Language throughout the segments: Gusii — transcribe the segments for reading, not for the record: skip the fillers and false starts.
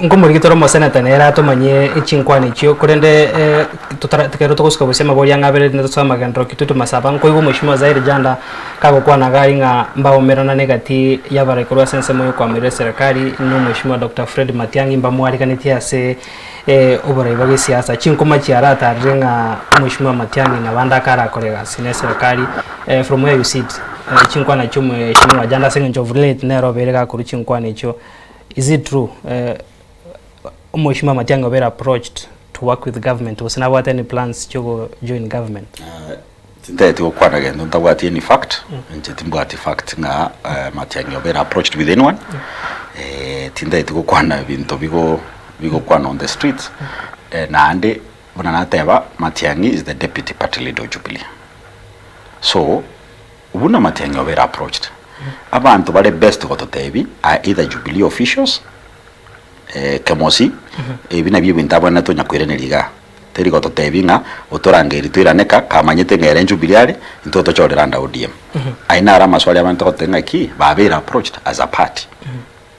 Nkomorigia tore omoseneta nere atomanyie chinkwana echio, korende totara ekero togosuka gose amabori ang'e abere rinde tosoe amagenderero Kitutu Masaba, nkoigwa omweshimiwa Zaire Janda kagokwana iga aye ng'a mbaomeranane egati y'abarai korwa ase ensemo y'okoamerera eserekari na omweshimiwa Doctor Fred Matiang'i mbamwariganetie ase oborai bwa gesiasa. Chinkuma chiaratarire ng'a omweshimiwa Matiang'i nabande akarakore egasi na eserekari from where you sit chinkwana chia omweshimiwa Janda ase eng'encho of late nere obeire gakorwa chinkwana echio. Is it true omweshimiwa Matiang'i obeire approached to work with government gose nabwate any plans chiogo join government? Tintageti gokwana gento ntabwati any fact, inche timbwati fact ng'a Matiang'i obeire approached with anyone, tintageti gokwana ebinto bigo bigokwana on the streets, naende buna nateba Matiang'i is the deputy party leader of Jubilee. So, Buna Matiang'i obeire approached, abanto bare best gototebi are either Jubilee officials, Kemosi, ebi nabio ebinto abwenerete onya koiraneria igaa. Teri gototebi ng'a otorangeiri toirane ka, kamanyete ng'a ere Jubilee are, intwe otochorere under ODM. Ayio naro amaswali abwenerete gototebia ng'a ki, babeire approached as a party.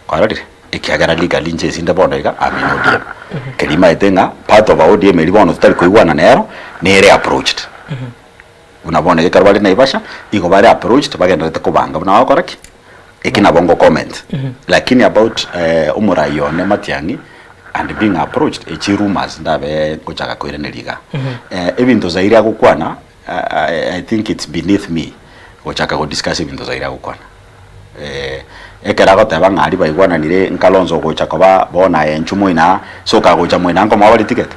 Kwarorire? Ekiagera legally inche ase inde bono iga, I'm in ODM. Keria maete ng'a part of our ODM eria bono totari koigwana nero, nere approached. Buna bono ekero bare Naivasha, igo bare approached bagendererete kobanga buna bagokora ki? Eki nabo ngo comment. Lakini about omorai one Matiang'i and being approached, echi rumours ndabe ngochaka koiraneria igaa. Ebinto Zaire agokwana, I think it's beneath me gochaka go discuss ebinto Zaire agokwana. Ekero agoteba ng'a aria baigwananire Nkalonzo ogocha koba bono aye inchuo moino aa, so kagocha moino aa nkomoa bare ticket?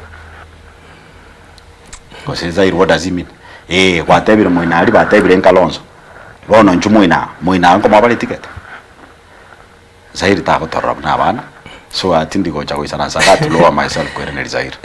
Gose Zaire what does he mean? Eeh gwatebire moino aria batebire Nkalonzo, bono inchuo moino aa, moino aa nkomoa bare ticket? Zaire tagotorora buna abana, so tindi gocha goisaransa igaa to lower myself koiraneria Zaire.